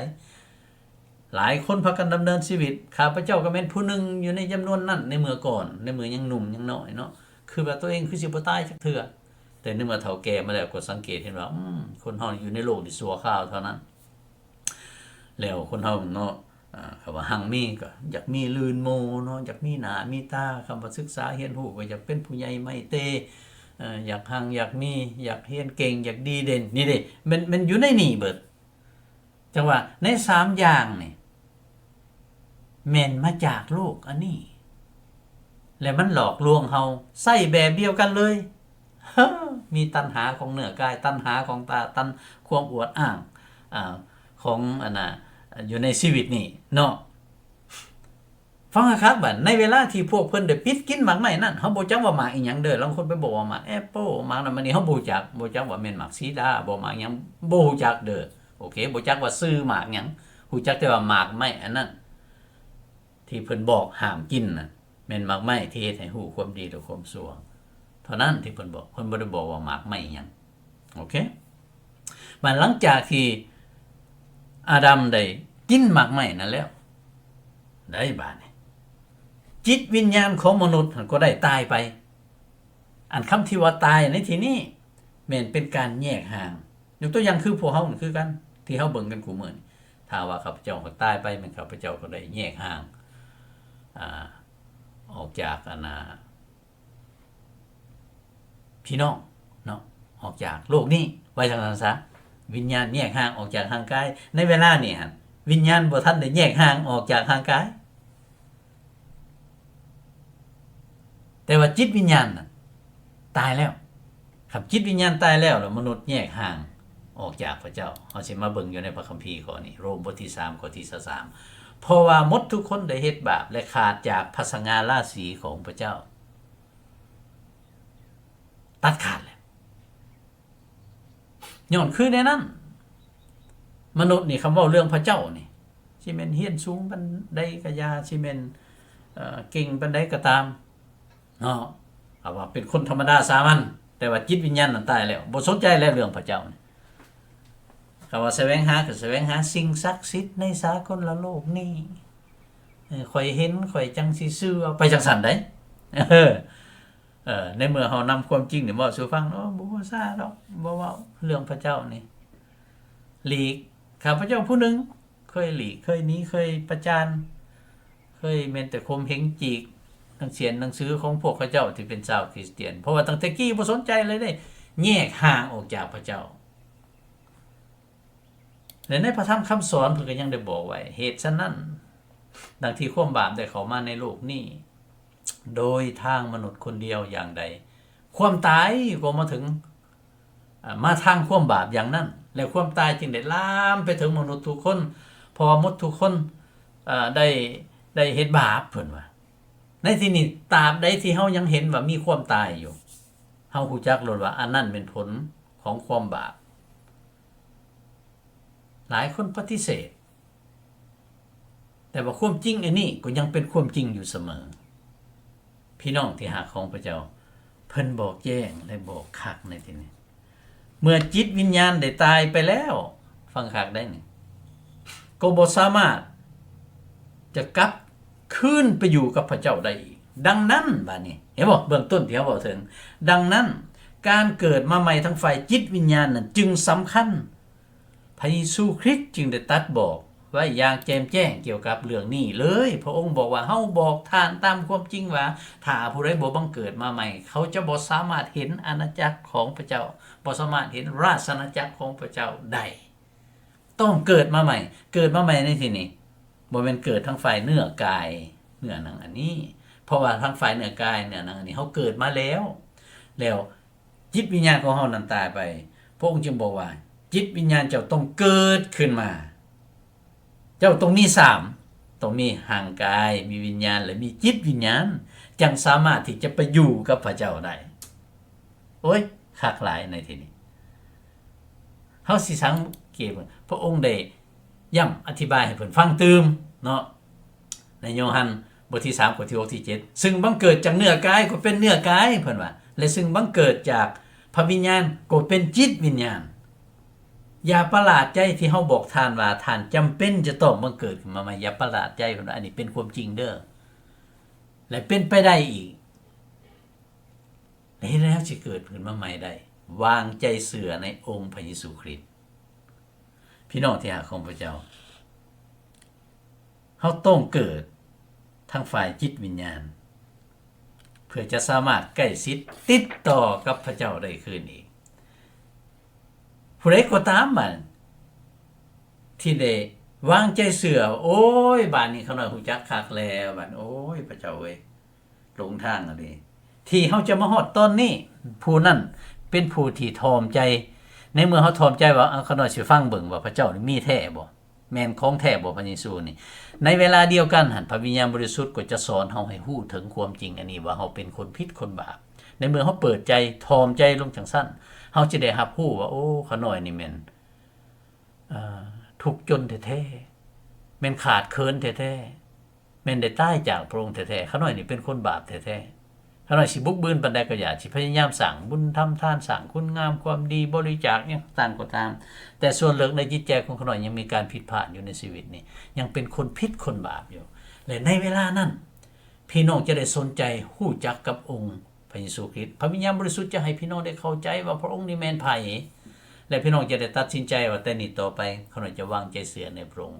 ຫຼາຍຄົນພາກັນດຳເນີນຊີວິດ, ຂ້າພະເຈົ້າກໍແມ່ນຜູ້ໜຶ່ງຢູ່ໃນຈຳນວນນັ້ນ ໃນເມື່ອກ່ອນ, ໃນເມື່ອຍັງໜຸ່ມຍັງນ້ອຍເນາະ, ຄືວ່າຕົວເອງຄືຊິບໍ່ຕາຍຈັກເທື່ອ. ແຕ່ໃນເມື່ອເຖົ້າແກ່ມາແລ້ວ ກໍສັງເກດເຫັນວ່າ ອືມ, ຄົນເຮົາຢູ່ໃນໂລກນີ້ຊົ່ວຄາວເທົ່ານັ້ນ. ແລ້ວຄົນເຮົາເນາະ, ອ່າ, ຄຳວ່າຮັ່ງມີກໍຢາກມີລື່ນໂມເນາະ, ຢາກມີໜ້າມີຕາ, ຄຳວ່າສຶກສາຮຽນຮູ້ກໍຢາກເປັນຜູ້ໃຫຍ່ໄມເຕ, ເອີ, ຢາກຮັ່ງ, ຢາກມີ, ຢາກຮຽນເກັ່ງ, ຢາກດີເດັ່ນ, ນີ້ເດ້, ແມ່ນ, ແມ່ນຢູ່ໃນນີ້ເບິດ. ຈັ່ງວ່າໃນສາມຢ່າງນີ້ ແມ່ນມາຈາກໂລກອັນນີ້ ແລະ ມັນຫຼອກລວງເຮົາໃຊ້ແບບດຽວກັນເລີຍ. ເຮີ, ມີຕັນຫາຂອງເນື້ອກາຍ, ຕັນຫາຂອງຕາ, ຕັນຄວາມອວດອ້າງ, ອາ, ຂອງ ອັນນ່າ, ຢູ່ໃນຊີວິດນີ້ເນາະ. ຟັງຄັກໆ ບັດ ໃນເວລາທີ່ພວກເພິ່ນໄດ້ປິດກິນໝາກໄມ້ນັ້ນ, ເຮົາບໍ່ຈັກວ່າໝາກອີ່ຫຍັງເດີ້. ລາງຄົນໄປບອກວ່າໝາກແອັບເປິ້, ໝາກນັ້ນໝາກນີ້, ເຮົາບໍ່ຮູ້ຈັກ, ບໍ່ຈັກວ່າແມ່ນໝາກສີດາບໍ, ໝາກຫຍັງ, ບໍ່ຮູ້ຈັກເດີ້. ໂອເຄ, ບໍ່ຈັກວ່າຊື່ໝາກຫຍັງ, ຮູ້ຈັກແຕ່ວ່າໝາກໄມ້ອັນນັ້ນ ທີ່ເພິ່ນບອກຫ້າມກິນນະ ແມ່ນໝາກໄມ້ທີ່ເຮັດໃຫ້ຮູ້ຄວາມດີ ແລະ ຄວາມຊົ່ວເທົ່ານັ້ນທີ່ເພິ່ນບອກ, ເພິ່ນບໍ່ໄດ້ບອກວ່າໝາກໄມ້ຫຍັງ. ໂອເຄ, ບາດຫຼັງຈາກທີ່ອາດຳໄດ້ກິນໝາກໄມ້ນັ້ນແລ້ວ ໄດ້ບາດນີ້ ຈິດວິນຍານຂອງມະນຸດຫັ້ນກໍໄດ້ຕາຍໄປ. ອັນຄຳທີ່ວ່າຕາຍໃນທີ່ນີ້ ແມ່ນເປັນການແຍກຫ່າງ. ຍົກຕົວຢ່າງຄືພວກເຮົານີ້ຄືກັນ ທີ່ເຮົາເບິ່ງກັນຄູ່ມື້ນີ້, ຖ້າວ່າຂ້າພະເຈົ້າຫາກຕາຍໄປ ແມ່ນຂ້າພະເຈົ້າກໍໄດ້ແຍກຫ່າງ, ອາ, ອອກຈາກ ອັນນ່າ, ພີ່ນ້ອງເນາະ, ອອກຈາກໂລກນີ້, ວ່າຈັ່ງຊັ້ນຊະ. ວິນຍານແຍກຮ່າງອອກຈາກຮ່າງກາຍ. ໃນເວລານີ້ຫັ້ນ ວິນຍານບໍ່ທັນໄດ້ແຍກຮ່າງອອກຈາກຮ່າງກາຍ, ແຕ່ວ່າຈິດວິນຍານນັ້ນຕາຍແລ້ວ. ຄັນຈິດວິນຍານຕາຍແລ້ວ ແລ້ວມະນຸດແຍກຮ່າງອອກຈາກພະເຈົ້າ. ເຮົາຊິມາເບິ່ງຢູ່ໃນພະຄຳພີຂໍ້ນີ້, ໂຣມບົດທີສາມ ຂໍ້ທີຊາວສາມ ເພາະວ່າໝົດທຸກຄົນໄດ້ເຮັດບາບ ແລະ ຂາດຈາກພະສະຫງ່າລາສີຂອງພະເຈົ້າ. ຕັດຂາດແລ້ວ. ຍ້ອນຄືແນວນັ້ນ, ມະນຸດນີ້ ຄຳເວົ້າເລື່ອງພະເຈົ້ານີ້ ຊິແມ່ນຮຽນສູງປານໃດກະຢ່າ, ຊິແມ່ນ ເອີ ເກັ່ງປານໃດກະຕາມເນາະ, ເອົາວ່າເປັນຄົນທຳມະດາສາມັນ, ແຕ່ວ່າຈິດວິນຍານນັ້ນຕາຍແລ້ວ, ບໍ່ສົນໃຈແລ້ວເລື່ອງພະເຈົ້ານີ້. ຄຳວ່າສະແຫວງຫາ ກະສະແຫວງຫາສິ່ງສັກສິດໃນສາກົນລະໂລກນີ້, ເອີ ຂ້ອຍເຫັນ ຂ້ອຍຈັ່ງຊິເຊື່ອ, ໄປຈັ່ງຊັ້ນໃດ໋. ເອີ ເອີ ໃນເມື່ອເຮົານຳຄວາມຈິງນີ້ເວົ້າສູ່ຟັງເນາະ, ບໍ່ ບໍ່ຊ້າດອກ, ບໍ່ເວົ້າເລື່ອງພະເຈົ້ານີ້ ຫຼີກ. ຂ້າພະເຈົ້າຜູ້ໜຶ່ງເຄີຍຫຼີກ, ເຄີຍໜີ, ເຄີຍປະຈານ, ເຄີຍແມ່ນແຕ່ຂົ່ມເຫັງຈີກໜັງສຽນໜັງສືຂອງພວກເຂົາເຈົ້າທີ່ເປັນຊາວຄຣິສຕຽນ, ເພາະວ່າຕັ້ງແຕ່ກີ້ບໍ່ສົນໃຈເລີຍເດ້, ແຍກຫ່າງອອກຈາກພະເຈົ້າ. ແລະ ໃນພະທຳຄຳສອນເພິ່ນກໍຍັງໄດ້ບອກໄວ້, ເຫດສະນັ້ນ, ດັ່ງທີ່ຄວາມບາບໄດ້ເຂົ້າມາໃນໂລກນີ້ ໂດຍທາງມະນຸດຄົນດຽວຢ່າງໃດ, ຄວາມຕາຍກໍມາເຖິງ, ອາ, ມາທາງຄວາມບາບຢ່າງນັ້ນ, ແລະ ຄວາມຕາຍຈຶ່ງໄດ້ລາມໄປເຖິງມະນຸດທຸກຄົນ, ເພາະວ່າໝົດທຸກຄົນ, ອາ, ໄດ້, ໄດ້ເຮັດບາບ, ເພິ່ນວ່າ. ໃນທີ່ນີ້, ຕາບໃດທີ່ເຮົາຍັງເຫັນວ່າມີຄວາມຕາຍຢູ່, ເຮົາຮູ້ຈັກໂລດວ່າອັນນັ້ນແມ່ນຜົນຂອງຄວາມບາບ. ຫຼາຍຄົນປະຕິເສດ, ແຕ່ວ່າຄວາມຈິງອັນນີ້ກໍຍັງເປັນຄວາມຈິງຢູ່ສະເໝີ. ພີ່ນ້ອງທີ່ຮັກຂອງພະເຈົ້າ, ເພິ່ນບອກແຈ້ງ ແລະ ບອກຄັກໃນທີ່ນີ້, ເມື່ອຈິດວິນຍານໄດ້ຕາຍໄປແລ້ວ, ຟັງຄັກໄດ໋ນີ້, ກໍບໍ່ສາມາດຈະກັບຄືນໄປຢູ່ກັບພະເຈົ້າໄດ້ອີກ. ດັ່ງນັ້ນ, ບາດນີ້ ເຫັນບໍ່? ເບື້ອງຕົ້ນທີ່ເຮົາເວົ້າເຖິງ. ດັ່ງນັ້ນ, ການເກີດມາໃໝ່ທາງຝ່າຍຈິດວິນຍານນັ້ນຈຶ່ງສຳຄັນ. ພະເຢຊູຄຣິດຈຶ່ງໄດ້ຕັດບອກໄວ້ຢ່າງແຈ່ມແຈ້ງກ່ຽວກັບເລື່ອງນີ້ເລີຍ. ພະອົງບອກວ່າ, ເຮົາບອກທ່ານຕາມຄວາມຈິງວ່າ, ຖ້າຜູ້ໃດບໍ່ບັງເກີດມາໃໝ່, ເຂົາຈະບໍ່ສາມາດເຫັນອານາຈັກຂອງພະເຈົ້າ, ບໍ່ສາມາດເຫັນລາຊະອານາຈັກຂອງພະເຈົ້າໄດ້. ຕ້ອງເກີດມາໃໝ່. ເກີດມາໃໝ່ໃນທີ່ນີ້ ບໍ່ແມ່ນເກີດທາງຝ່າຍເນື້ອກາຍເນື້ອໜັງອັນນີ້, ເພາະວ່າທາງຝ່າຍເນື້ອກາຍເນື້ອໜັງອັນນີ້ ເຮົາເກີດມາແລ້ວ, ແລ້ວ ຈິດວິນຍານຂອງເຮົານັ້ນຕາຍໄປ. ພະອົງຈຶ່ງບອກວ່າ, ຈິດວິນຍານເຈົ້າຕ້ອງເກີດຂຶ້ນມາ. ເຈົ້າຕ້ອງມີສາມ, ຕ້ອງມີຮ່າງກາຍ, ມີວິນຍານ ແລະ ມີຈິດວິນຍານ, ຈັ່ງສາມາດທີ່ຈະໄປຢູ່ກັບພະເຈົ້າໄດ້. ໂອ້ຍ, ຄັກຫຼາຍໃນທີ່ນີ້. ເຮົາຊິສັງເກດ, ພະອົງໄດ້ ຢ້ຳອະທິບາຍໃຫ້ເພິ່ນຟັງຕື່ມເນາະ ໃນໂຍຮັນບົດທີສາມ ຂໍ້ທີຫົກ ທີເຈັດ, ຊຶ່ງບັງເກີດຈາກເນື້ອກາຍກໍເປັນເນື້ອກາຍ, ເພິ່ນວ່າ, ແລະ ຊຶ່ງບັງເກີດຈາກພະວິນຍານກໍເປັນຈິດວິນຍານ. ຢ່າປະຫຼາດໃຈທີ່ເຮົາບອກທ່ານວ່າ ທ່ານຈຳເປັນຈະຕ້ອງບັງເກີດຂຶ້ນມາໃໝ່. ຢ່າປະຫຼາດໃຈ, ເພິ່ນວ່າ, ອັນນີ້ເປັນຄວາມຈິງເດີ້ ແລະ ເປັນໄປໄດ້ອີກ. ແລະ ເຮັດໃດເຮົາຊິເກີດຂຶ້ນມາໃໝ່ໄດ້? ວາງໃຈເຊື່ອໃນອົງພະເຢຊູຄຣິດ. ພີ່ນ້ອງທີ່ຮັກຂອງພະເຈົ້າ, ເຮົາຕ້ອງເກີດທາງຝ່າຍຈິດວິນຍານ ເພື່ອຈະສາມາດໃກ້ຊິດຕິດຕໍ່ກັບພະເຈົ້າໄດ້ຄືນອີກ. ຜູ້ໃດກໍຕາມບາດທີ່ໄດ້ວາງໃຈເຊື່ອ, ໂອ້ຍ, ບາດນີ້ຂ້ານ້ອຍຮູ້ຈັກຄັກແລ້ວ, ບາດ, ໂອ້ຍ, ພະເຈົ້າເອີຍ, ຫຼົງທາງອີ່ຫຼີ. ທີ່ເຮົາຈະມາຮອດຕອນນີ້, ຜູ້ນັ້ນເປັນຜູ້ທີ່ຖ່ອມໃຈ. ໃນເມື່ອເຮົາຖ່ອມໃຈວ່າ, ເອົາ, ຂ້ານ້ອຍຊິຟັງເບິ່ງວ່າພະເຈົ້ານີ້ມີແທ້ບໍ່? ແມ່ນຂອງແທ້ບໍ່ພະເຢຊູນີ້? ໃນເວລາດຽວກັນຫັ້ນ, ພະວິນຍານບໍລິສຸດກໍຈະສອນເຮົາໃຫ້ຮູ້ເຖິງຄວາມຈິງອັນນີ້, ວ່າເຮົາເປັນຄົນຜິດຄົນບາບ. ໃນເມື່ອເຮົາເປີດໃຈ, ຖ່ອມໃຈລົງຈັ່ງຊັ້ນ, ເຮົາຈະໄດ້ຮັບຮູ້ວ່າ, ໂອ້, ຂ້ານ້ອຍນີ້ແມ່ນ ເອີ ທຸກຈົນແທ້ໆ, ແມ່ນຂາດເຂີນແທ້ໆ, ແມ່ນໄດ້ຕາຍຈາກພະອົງແທ້ໆ. ຂ້ານ້ອຍນີ້ເປັນຄົນບາບແທ້ໆ. ຂ້ານ້ອຍຊິບຸກບືນປານໃດກໍຢ່າ, ຊິພະຍາຍາມສ້າງບຸນທຳທານ, ສ້າງຄຸນງາມຄວາມດີ, ບໍລິຈາກຫຍັງຕ່າງກໍຕາມ, ແຕ່ສ່ວນເລິກໃນຈິດໃຈຂອງຂ້ານ້ອຍຍັງມີການຜິດພາດຢູ່ໃນຊີວິດນີ້, ຍັງເປັນຄົນຜິດຄົນບາບຢູ່. ແລະ ໃນເວລານັ້ນ, ພີ່ນ້ອງຈະໄດ້ສົນໃຈຮູ້ຈັກກັບອົງພະເຢຊູຄຣິດ. ພະວິນຍານບໍລິສຸດຈະໃຫ້ພີ່ນ້ອງໄດ້ເຂົ້າໃຈວ່າພະອົງນີ້ແມ່ນໃຜ, ແລະ ພີ່ນ້ອງຈະໄດ້ຕັດສິນໃຈວ່າແຕ່ນີ້ຕໍ່ໄປ ຂ້ານ້ອຍຈະວາງໃຈເຊື່ອໃນພະອົງ.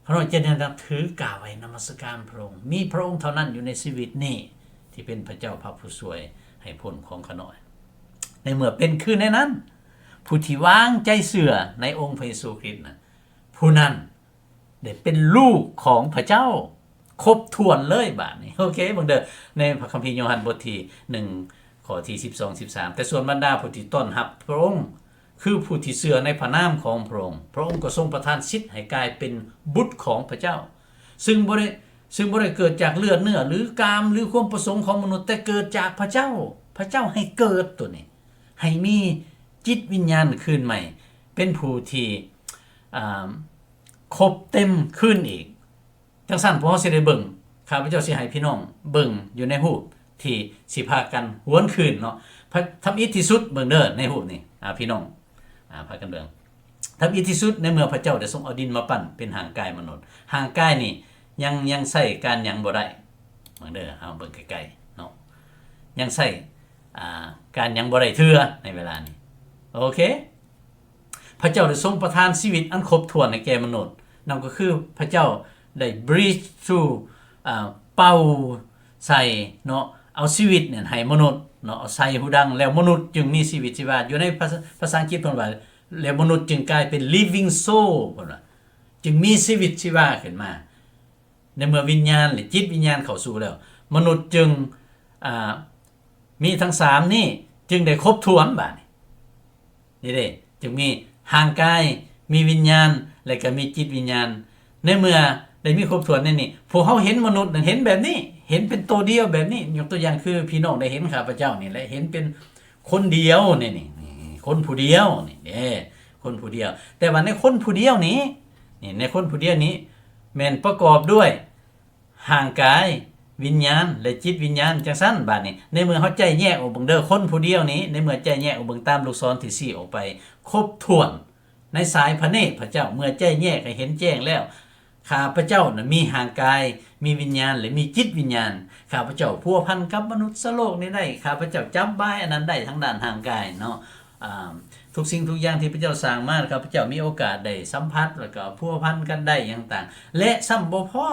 ຂ້ານ້ອຍຈະໄດ້ນັບຖືກາບໄຫວ້ນະມັດສະການພະອົງ. ມີພະອົງເທົ່ານັ້ນຢູ່ໃນຊີວິດນີ້ ທີ່ເປັນພະເຈົ້າພະຜູ້ຊ່ວຍໃຫ້ພົ້ນຂອງຂ້ານ້ອຍ. ໃນເມື່ອເປັນຄືແນວນັ້ນ, ຜູ້ທີ່ວາງໃຈເຊື່ອໃນອົງພະເຢຊູຄຣິດນັ້ນ ຜູ້ນັ້ນໄດ້ເປັນລູກຂອງພະເຈົ້າຄົບຖ້ວນເລີຍບາດນີ້. ໂອເຄ ເບິ່ງເດີ ໃນພະຄຳພີໂຍຮັນບົດທີໜຶ່ງ ຂໍ້ທີສິບສອງ ສິບສາມ ແຕ່ສ່ວນບັນດາຜູ້ທີ່ຕ້ອນຮັບພະອົງ ຄືຜູ້ທີ່ເຊື່ອໃນພະນາມຂອງພະອົງ ພະອົງກໍຊົງປະທານສິດໃຫ້ກາຍເປັນບຸດຂອງພະເຈົ້າ ຊຶ່ງບໍ່ໄດ້ ຊຶ່ງບໍ່ໄດ້ເກີດຈາກເລືອດເນື້ອ ຫຼື ກາມ ຫຼື ຄວາມປະສົງຂອງມະນຸດ ແຕ່ເກີດຈາກພະເຈົ້າ. ພະເຈົ້າໃຫ້ເກີດໂຕນີ້ ໃຫ້ມີຈິດວິນຍານຄືນໃໝ່ ເປັນຜູ້ທີ່ ອ່າ ຄົບເຕັມຄືນອີກ. ຈັ່ງຊັ້ນພວກເຮົາຊິໄດ້ເບິ່ງ ຂ້າພະເຈົ້າຊິໃຫ້ພີ່ນ້ອງເບິ່ງຢູ່ໃນຮູບທີ່ຊິພາກັນຫວນຄືນເນາະ. ທຳອິດທີ່ສຸດ ເບິ່ງເດີ ໃນຮູບນີ້ ອ່າ ພີ່ນ້ອງ ອ່າ ພາກັນເບິ່ງ. ທຳອິດທີ່ສຸດ ໃນເມື່ອພະເຈົ້າໄດ້ຊົງເອົາດິນມາປັ້ນເປັນຮ່າງກາຍມະນຸດ, ຮ່າງກາຍນີ້ຍັງ ຍັງໃຊ້ການຫຍັງບໍ່ໄດ້. ເບິ່ງເດີ ເຮົາເບິ່ງໃກ້ໆເນາະ, ຍັງໃຊ້ ອ່າ ການຫຍັງບໍ່ໄດ້ເທື່ອໃນເວລານີ້. ໂອເຄ ພະເຈົ້າໄດ້ຊົງປະທານຊີວິດອັນຄົບຖ້ວນໃຫ້ແກ່ມະນຸດ, ນັ້ນກໍຄືພະເຈົ້າໄດ້ breathe through ອ່າ ເປົ່າໃສ່ເນາະ, ເອົາຊີວິດນັ້ນໃຫ້ມະນຸດເນາະ, ເອົາໃສ່ຫູດັງ ແລ້ວມະນຸດຈຶ່ງມີຊີວິດຊີວາ. ຢູ່ໃນພາສາ ພາສາອັງກິດເພິ່ນວ່າ ແລ້ວມະນຸດຈຶ່ງກາຍເປັນ living soul ເພິ່ນວ່າ ຈຶ່ງມີຊີວິດຊີວາຂຶ້ນມາ. ໃນເມື່ອວິນຍານ ແລະ ຈິດວິນຍານເຂົ້າສູ່ແລ້ວ ມະນຸດຈຶ່ງ ອ່າ ມີທັງສາມນີ້ ຈຶ່ງໄດ້ຄົບຖ້ວນບາດນີ້. ນີ້ເດ້ ຈຶ່ງມີຮ່າງກາຍ ມີວິນຍານ ແລະ ກໍມີຈິດວິນຍານ. ໃນເມື່ອໄດ້ມີຄົບຖ້ວນໃນນີ້ ພວກເຮົາເຫັນມະນຸດນັ້ນເຫັນແບບນີ້ ເຫັນເປັນໂຕດຽວແບບນີ້. ຍົກຕົວຢ່າງຄືພີ່ນ້ອງໄດ້ເຫັນຂ້າພະເຈົ້ານີ້ແຫຼະ ເຫັນເປັນຄົນດຽວນີ້ ນີ້ ຄົນຜູ້ດຽວນີ້ເດ້ ຄົນຜູ້ດຽວ. ແຕ່ວ່າໃນຄົນຜູ້ດຽວນີ້ ນີ້ ໃນຄົນຜູ້ດຽວນີ້ ແມ່ນປະກອບດ້ວຍຮ່າງກາຍ, ວິນຍານ ແລະ ຈິດວິນຍານ. ຈັ່ງຊັ້ນບາດນີ້ ໃນເມື່ອເຮົາໄຈ້ແຍກອອກເບິ່ງເດີ ຄົນຜູ້ດຽວນີ້ ໃນເມື່ອໄຈ້ແຍກອອກເບິ່ງຕາມລູກສອນທີ່ຊີ້ອອກໄປ ຄົບຖ້ວນໃນສາຍພະເນດພະເຈົ້າ. ເມື່ອໄຈ້ແຍກໃຫ້ເຫັນແຈ້ງແລ້ວ ຂ້າພະເຈົ້ານະມີຮ່າງກາຍ, ມີວິນຍານ ແລະ ມີຈິດວິນຍານ. ຂ້າພະເຈົ້າພົວພັນກັບມະນຸດສະໂລກນີ້ໄດ້, ຂ້າພະເຈົ້າຈັບບາຍອັນນັ້ນໄດ້ທາງດ້ານຮ່າງກາຍເນາະ. ອາ ທຸກສິ່ງທຸກຢ່າງທີ່ພະເຈົ້າສ້າງມາ ຂ້າພະເຈົ້າມີໂອກາດໄດ້ສຳຜັດ ແລ້ວກໍພົວພັນກັນໄດ້ຫຍັງຕ່າງ ແລະ ຊ້ຳບໍ່ພໍ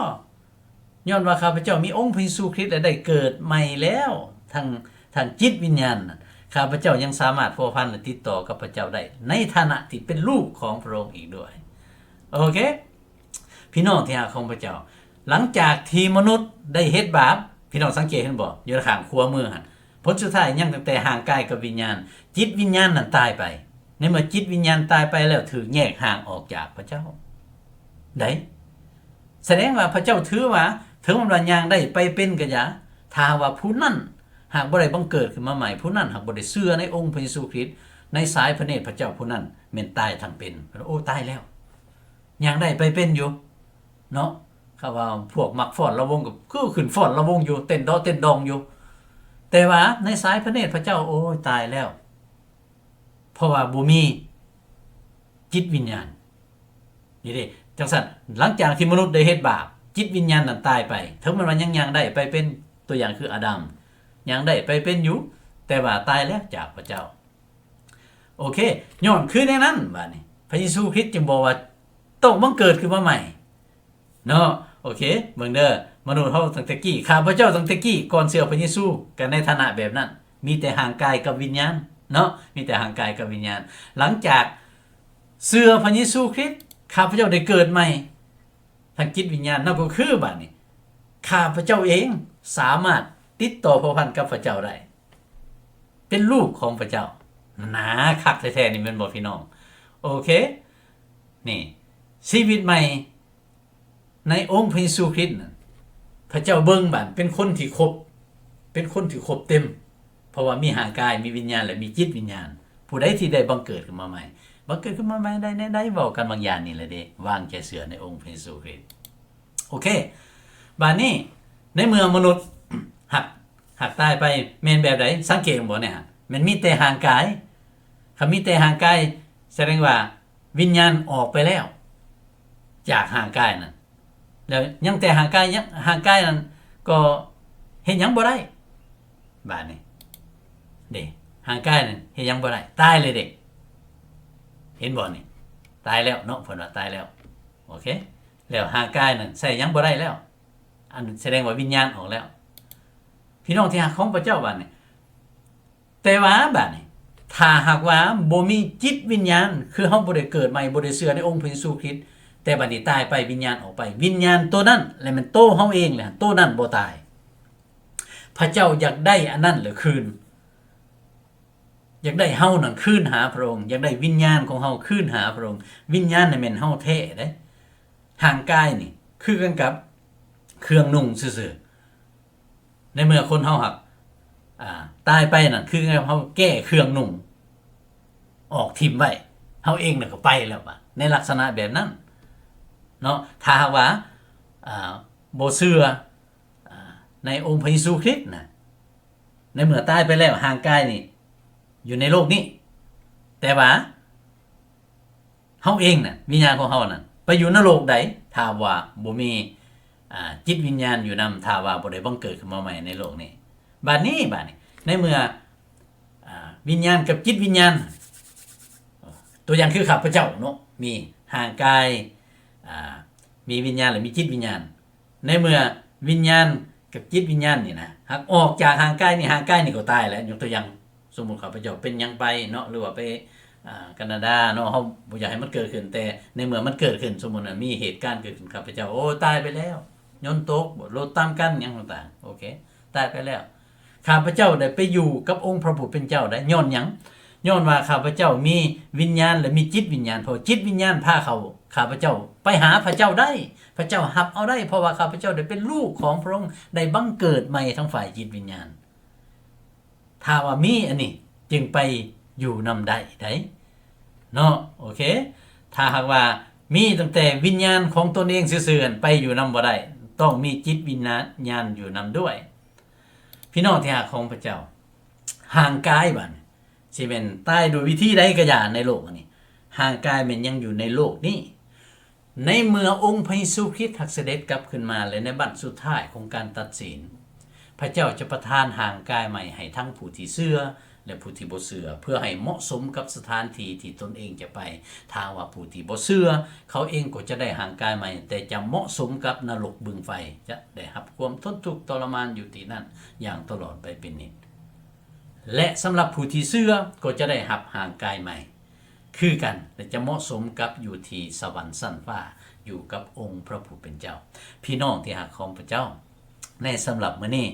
ຍ້ອນວ່າຂ້າພະເຈົ້າມີອົງພະເຢຊູຄຣິດ ແລະ ໄດ້ເກີດໃໝ່ແລ້ວ ທັງ ທັງຈິດວິນຍານ, ຂ້າພະເຈົ້າຍັງສາມາດພົວພັນ ແລະ ຕິດຕໍ່ກັບພະເຈົ້າໄດ້ ໃນຖານະທີ່ເປັນລູກຂອງພະອົງອີກດ້ວຍ. ໂອເຄ ພີ່ນ້ອງທີ່ຮັກຂອງພະເຈົ້າ, ຫຼັງຈາກທີ່ມະນຸດໄດ້ເຮັດບາບ, ພີ່ນ້ອງສັງເກດເຫັນບໍ່? ຢູ່ຂ້າງຂວາມືຫັ້ນ ຜົນສຸດທ້າຍຍັງຕັ້ງແຕ່ຮ່າງກາຍກັບວິນຍານ, ຈິດວິນຍານນັ້ນຕາຍໄປ. ໃນເມື່ອຈິດວິນຍານຕາຍໄປແລ້ວ ຖືກແຍກຫ່າງອອກຈາກພະເຈົ້າໄດ໋. ສະແດງວ່າພະເຈົ້າຖືວ່າ ເຖິງແມ່ນວ່າຍ່າງໄດ້ໄປເປັນກໍຢ່າ, ຖ້າຫາກວ່າຜູ້ນັ້ນຫາກບໍ່ໄດ້ບັງເກີດຂຶ້ນມາໃໝ່, ຜູ້ນັ້ນຫາກບໍ່ໄດ້ເຊື່ອໃນອົງພະເຢຊູຄຣິດ, ໃນສາຍພະເນດພະເຈົ້າ, ຜູ້ນັ້ນແມ່ນຕາຍທັງເປັນ. ໂອ້ ຕາຍແລ້ວ. ຍ່າງໄດ້ໄປເປັນຢູ່ເນາະ. ເຂົາວ່າພວກມັກຟ້ອນລະວົງກໍຄືຂຶ້ນຟ້ອນລະວົງຢູ່, ເຕັ້ນເດາະເຕັ້ນດອງຢູ່. ແຕ່ວ່າໃນສາຍພະເນດພະເຈົ້າ, ໂອ້ຍ ຕາຍແລ້ວ. ເພາະວ່າບໍ່ມີຈິດວິນຍານ. ນີ້ເດ້ ຈັ່ງຊັ້ນ ຫຼັງຈາກທີ່ມະນຸດໄດ້ເຮັດບາບ, ຈິດວິນຍານນັ້ນຕາຍໄປ. ເຖິງແມ່ນວ່າຍັງຍ່າງໄດ້ໄປເປັນ, ຕົວຢ່າງຄືອາດຳ, ຍ່າງໄດ້ໄປເປັນຢູ່, ແຕ່ວ່າຕາຍແລ້ວຈາກພະເຈົ້າ. ໂອເຄ ຍ້ອນຄືແນວນັ້ນ, ບາດນີ້ ພະເຢຊູຄຣິດຈຶ່ງບອກວ່າ ຕ້ອງບັງເກີດຂຶ້ນມາໃໝ່ເນາະ. ໂອເຄ ເບິ່ງເດີ ມະນຸດເຮົາຕັ້ງແຕ່ກີ້, ຂ້າພະເຈົ້າຕັ້ງແຕ່ກີ້ ກ່ອນເຊື່ອພະເຢຊູ ກໍໃນຖານະແບບນັ້ນ, ມີແຕ່ຮ່າງກາຍກັບວິນຍານເນາະ, ມີແຕ່ຮ່າງກາຍກັບວິນຍານ. ຫຼັງຈາກເຊື່ອພະເຢຊູຄຣິດ, ຂ້າພະເຈົ້າໄດ້ເກີດໃໝ່ ທາງຈິດວິນຍານ. ນັ້ນກໍຄືບາດນີ້ ຂ້າພະເຈົ້າເອງສາມາດຕິດຕໍ່ພົວພັນກັບພະເຈົ້າໄດ້, ເປັນລູກຂອງພະເຈົ້າ. ໜາ ຄັກແທ້ໆນີ້ແມ່ນບໍ່ພີ່ນ້ອງ? ໂອເຄ ນີ້ ຊີວິດໃໝ່ໃນອົງພະເຢຊູຄຣິດນັ້ນ ພະເຈົ້າເບິ່ງບາດເປັນຄົນທີ່ຄົບ, ເປັນຄົນທີ່ຄົບເຕັມ, ເພາະວ່າມີຮ່າງກາຍ, ມີວິນຍານ ແລະ ມີຈິດວິນຍານ. ຜູ້ໃດທີ່ໄດ້ບັງເກີດຂຶ້ນມາໃໝ່, ບັງເກີດຂຶ້ນມາໃໝ່ໄດ້ແນວໃດ? ເວົ້າກັນບາງຢ່າງນີ້ແຫຼະເດ້, ວາງໃຈເຊື່ອໃນອົງພະເຢຊູຄຣິດ. ໂອເຄ ບາດນີ້ ໃນເມື່ອມະນຸດຫາກ ຫາກຕາຍໄປ ແມ່ນແບບໃດ? ສັງເກດເຫັນບໍ່ເນຍ? ແມ່ນມີແຕ່ຮ່າງກາຍ. ຄັນມີແຕ່ຮ່າງກາຍ ສະແດງວ່າວິນຍານອອກໄປແລ້ວຈາກຮ່າງກາຍນັ້ນ, ແລ້ວຍັງແຕ່ຮ່າງກາຍ, ຮ່າງກາຍນັ້ນກໍເຮັດຫຍັງບໍ່ໄດ້. ບາດນີ້ເດ້ ຮ່າງກາຍນັ້ນເຮັດຫຍັງບໍ່ໄດ້, ຕາຍເລີຍເດ້. ເຫັນບໍ່ນີ້? ຕາຍແລ້ວເນາະ, ເພິ່ນວ່າຕາຍແລ້ວ. ໂອເຄ ແລ້ວຮ່າງກາຍນັ້ນໃຊ້ຫຍັງບໍ່ໄດ້ແລ້ວ, ອັນສະແດງວ່າວິນຍານອອກແລ້ວ. ພີ່ນ້ອງທີ່ຮັກຂອງພະເຈົ້າ, ບາດນີ້ ແຕ່ວ່າບາດນີ້ ຖ້າຫາກວ່າບໍ່ມີຈິດວິນຍານ ຄືເຮົາບໍ່ໄດ້ເກີດໃໝ່ ບໍ່ໄດ້ເຊື່ອໃນອົງພະເຢຊູຄຣິດ ແຕ່ບັດນີ້ຕາຍໄປ ວິນຍານອອກໄປ ວິນຍານໂຕນັ້ນ ແລະແມ່ນໂຕເຮົາເອງແຫຼະ ໂຕນັ້ນບໍ່ຕາຍ. ພະເຈົ້າຢາກໄດ້ອັນນັ້ນລະຄືນ ຢາກໄດ້ເຮົານັ້ນຄືນຫາພະອົງ ຢາກໄດ້ວິນຍານຂອງເຮົາຄືນຫາພະອົງ. ວິນຍານນັ້ນແມ່ນເຮົາແທ້ເດ້. ຮ່າງກາຍນີ້ຄືກັນກັບເຄື່ອງນຸ່ງຊື່ໆ. ໃນເມື່ອຄົນເຮົາຫາກ ອ່າ ຕາຍໄປນັ້ນ ຄືກັນກັບເຮົາແກ້ເຄື່ອງນຸ່ງອອກຖິ້ມໄວ້ ເຮົາເອງນັ້ນກໍໄປແລ້ວບາດ ໃນລັກສະນະແບບນັ້ນເນາະ. ຖ້າຫາກວ່າ ອ່າ ບໍ່ເຊື່ອ ອ່າ ໃນອົງພະເຢຊູຄຣິດນະ ໃນເມື່ອຕາຍໄປແລ້ວ ຮ່າງກາຍນີ້ຢູ່ໃນໂລກນີ້ ແຕ່ວ່າເຮົາເອງນະ ວິນຍານຂອງເຮົານັ້ນ ໄປຢູ່ນະໂລກໃດ ຖ້າວ່າບໍ່ມີ ອ່າ ຈິດວິນຍານຢູ່ນຳ ຖ້າວ່າບໍ່ໄດ້ບັງເກີດຂຶ້ນມາໃໝ່ໃນໂລກນີ້. ບາດນີ້ ບາດນີ້ ໃນເມື່ອ ອ່າ ວິນຍານກັບຈິດວິນຍານ ຕົວຢ່າງຄືຂ້າພະເຈົ້າເນາະ ມີຮ່າງກາຍ ອ່າ ມີວິນຍານ ແລະ ມີຈິດວິນຍານ. ໃນເມື່ອວິນຍານກັບຈິດວິນຍານນີ້ນະ ຫາກອອກຈາກຮ່າງກາຍນີ້ ຮ່າງກາຍນີ້ກໍຕາຍແລ້ວ. ຍົກຕົວຢ່າງ ສົມມຸດຂ້າພະເຈົ້າເປັນຫຍັງໄປເນາະ ຫຼືວ່າໄປ ອ່າ ການາດາເນາະ ເຮົາບໍ່ຢາກໃຫ້ມັນເກີດຂຶ້ນ ແຕ່ໃນເມື່ອມັນເກີດຂຶ້ນ ສົມມຸດວ່າມີເຫດການເກີດຂຶ້ນ ຂ້າພະເຈົ້າ ໂອ້ ຕາຍໄປແລ້ວ ຍົນຕົກບໍ ລົດຕຳກັນ ຫຍັງຕ່າງໆ ໂອເຄ ຕາຍໄປແລ້ວ. ຂ້າພະເຈົ້າໄດ້ໄປຢູ່ກັບອົງພະຜູ້ເປັນເຈົ້າໄດ້ ຍ້ອນຫຍັງ? ຍ້ອນວ່າຂ້າພະເຈົ້າມີວິນຍານ ແລະ ມີຈິດວິນຍານ ເພາະຈິດວິນຍານພາເຂົາ ຂ້າພະເຈົ້າໄປຫາພະເຈົ້າໄດ້ ພະເຈົ້າຮັບເອົາໄດ້ ເພາະວ່າຂ້າພະເຈົ້າໄດ້ເປັນລູກຂອງພະອົງ ໄດ້ບັງເກີດໃໝ່ທາງຝ່າຍຈິດວິນຍານ. ຖ້າວ່າມີອັນນີ້ຈຶ່ງໄປຢູ່ນຳໄດ້ໄດ໋ເນາະ ໂອເຄ. ຖ້າຫາກວ່າມີຕັ້ງແຕ່ວິນຍານຂອງຕົນເອງຊື່ໆ ຫັ້ນ ໄປຢູ່ນຳບໍ່ໄດ້ ຕ້ອງມີຈິດວິນຍານຢູ່ນຳດ້ວຍ. ພີ່ນ້ອງທີ່ຮັກຂອງພະເຈົ້າ, ຮ່າງກາຍບາດນີ້ ຊິແມ່ນຕາຍດ້ວຍວິທີໃດກໍຢ່າໃນໂລກອັນນີ້, ຮ່າງກາຍແມ່ນຍັງຢູ່ໃນໂລກນີ້. ໃນເມື່ອອົງພະເຢຊູຄຣິດຫາກສະເດັດກັບຄືນມາ ແລະ ໃນບັ້ນສຸດທ້າຍຂອງການຕັດສິນ, ພະເຈົ້າຈະປະທານຮ່າງກາຍໃໝ່ໃຫ້ທັງຜູ້ທີ່ເຊື່ອ ແລະ ຜູ້ທີ່ບໍ່ເຊື່ອ, ເພື່ອໃຫ້ເໝາະສົມກັບສະຖານທີ່ທີ່ຕົນເອງຈະໄປ. ຖ້າວ່າຜູ້ທີ່ບໍ່ເຊື່ອ, ເຂົາເອງກໍຈະໄດ້ຮ່າງກາຍໃໝ່, ແຕ່ຈະເໝາະສົມກັບນະລົກບຶງໄຟ, ຈະໄດ້ຮັບຄວາມທົນທຸກທໍລະມານຢູ່ທີ່ນັ້ນຢ່າງຕະຫຼອດໄປເປັນນິດ. ແລະ ສຳລັບຜູ້ທີ່ເຊື່ອກໍຈະໄດ້ຮັບຮ່າງກາຍໃໝ່ຄືກັນ ແລະ ຈະເໝາະສົມກັບຢູ່ທີ່ສະຫວັນຊັ້ນຟ້າ ຢູ່ກັບອົງພະຜູ້ເປັນເຈົ້າ. ພີ່ນ້ອງທີ່ຮັກຂອງພະເຈົ້າ, ໃນສຳລັບມື້ນີ້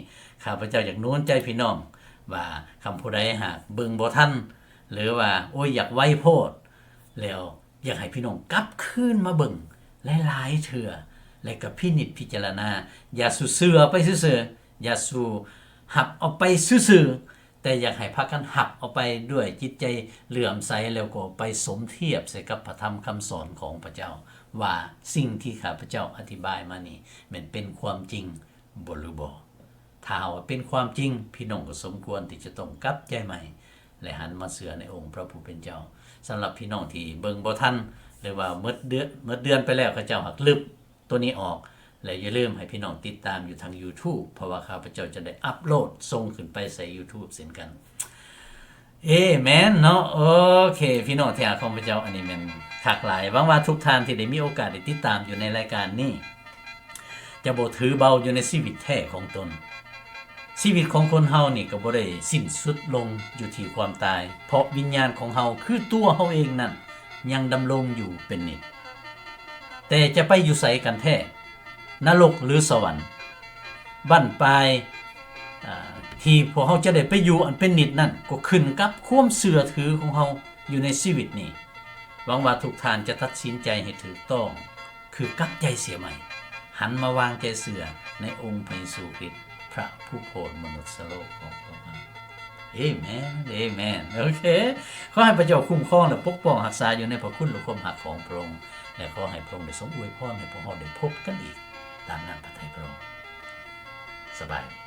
ຂ້າພະເຈົ້າຢາກໜູນໃຈພີ່ນ້ອງວ່າ ຄັນຜູ້ໃດຫາກເບິ່ງບໍ່ທັນ ຫຼືວ່າ ໂອ້ຍ ຢາກໄວໂພດ ແລ້ວ ຢາກໃຫ້ພີ່ນ້ອງກັບຄືນມາເບິ່ງຫຼາຍໆເທື່ອ ແລະ ກໍພິນິດພິຈາລະນາ. ຢ່າສູ່ເຊື່ອໄປຊື່ໆ, ຢ່າສູ່ຮັບເອົາໄປຊື່ໆ, ແຕ່ຢາກໃຫ້ພາກັນຮັບເອົາໄປດ້ວຍຈິດໃຈເຫຼື້ອມໃສ, ແລ້ວກໍໄປສົມທຽບໃສ່ກັບພະທຳຄຳສອນຂອງພະເຈົ້າ ວ່າສິ່ງທີ່ຂ້າພະເຈົ້າອະທິບາຍມານີ້ ແມ່ນເປັນຄວາມຈິງ ບໍ່ ຫຼື ບໍ່. ຖ້າຫາກວ່າເປັນຄວາມຈິງ, ພີ່ນ້ອງກໍສົມຄວນທີ່ຈະຕ້ອງກັບໃຈໃໝ່ ແລະ ຫັນມາເຊື່ອໃນອົງພະຜູ້ເປັນເຈົ້າ. ສຳລັບພີ່ນ້ອງທີ່ເບິ່ງບໍ່ທັນ ຫຼືວ່າໝົດເດືອນ, ໝົດເດືອນໄປແລ້ວ, ເຂົາເຈົ້າຫາກລຶບໂຕນີ້ອອກ, ແລະ ຢ່າລືມໃຫ້ພີ່ນ້ອງຕິດຕາມຢູ່ທາງ YouTube ເພາະວ່າຂ້າພະເຈົ້າຈະໄດ້ອັບໂຫຼດສົ່ງຂຶ້ນໄປໃສ່ YouTube ເຊັ່ນກັນ. ເອເມນເນາະ. ໂອເຄ ພີ່ນ້ອງທີ່ຮັກຂອງພະເຈົ້າ, ອັນນີ້ແມ່ນຄັກຫຼາຍ. ຫວັງວ່າທຸກທ່ານທີ່ໄດ້ມີໂອກາດໄດ້ຕິດຕາມຢູ່ໃນລາຍການນີ້ ຈະບໍ່ຖືເບົາຢູ່ໃນຊີວິດແທ້ຂອງຕົນ. ຊີວິດຂອງຄົນເຮົານີ້ກໍບໍ່ໄດ້ສິ້ນສຸດລົງຢູ່ທີ່ຄວາມຕາຍ, ເພາະວິນຍານຂອງເຮົາ ຄືຕົວເຮົາເອງນັ້ນ ຍັງດຳລົງຢູ່ເປັນນິດ. ແຕ່ຈະໄປຢູ່ໃສກັນແທ້? ນະລົກ ຫຼື ສະຫວັນ? ບັ້ນປາຍ ອ່າ ທີ່ພວກເຮົາຈະໄດ້ໄປຢູ່ອັນເປັນນິດນັ້ນ ກໍຂຶ້ນກັບຄວາມເຊື່ອຖືຂອງເຮົາຢູ່ໃນຊີວິດນີ້. ຫວັງວ່າທຸກທ່ານຈະຕັດສິນໃຈໃຫ້ຖືກຕ້ອງ, ຄືກັບໃຈເສຍໃໝ່, ຫັນມາວາງໃຈເຊື່ອໃນອົງພະເຢຊູຄຣິດ ພະຜູ້ໂຜດມະນຸດສະໂລກຂອງພວກເຮົາ. ເອເມນ ເອເມນ. ໂອເຄ ຂໍໃຫ້ພະເຈົ້າຄຸ້ມຄອງ ແລະ ປົກປ້ອງຮັກສາຢູ່ໃນພະຄຸນ ແລະ ຄວາມຮັກຂອງພະອົງ, ແລະ ຂໍໃຫ້ພະອົງໄດ້ຊົງອວຍພອນໃຫ້ພວກເຮົາໄດ້ພົບກັນອີກຕາມນ້ຳພະໄທພະອົງ. ສະບາຍດີ.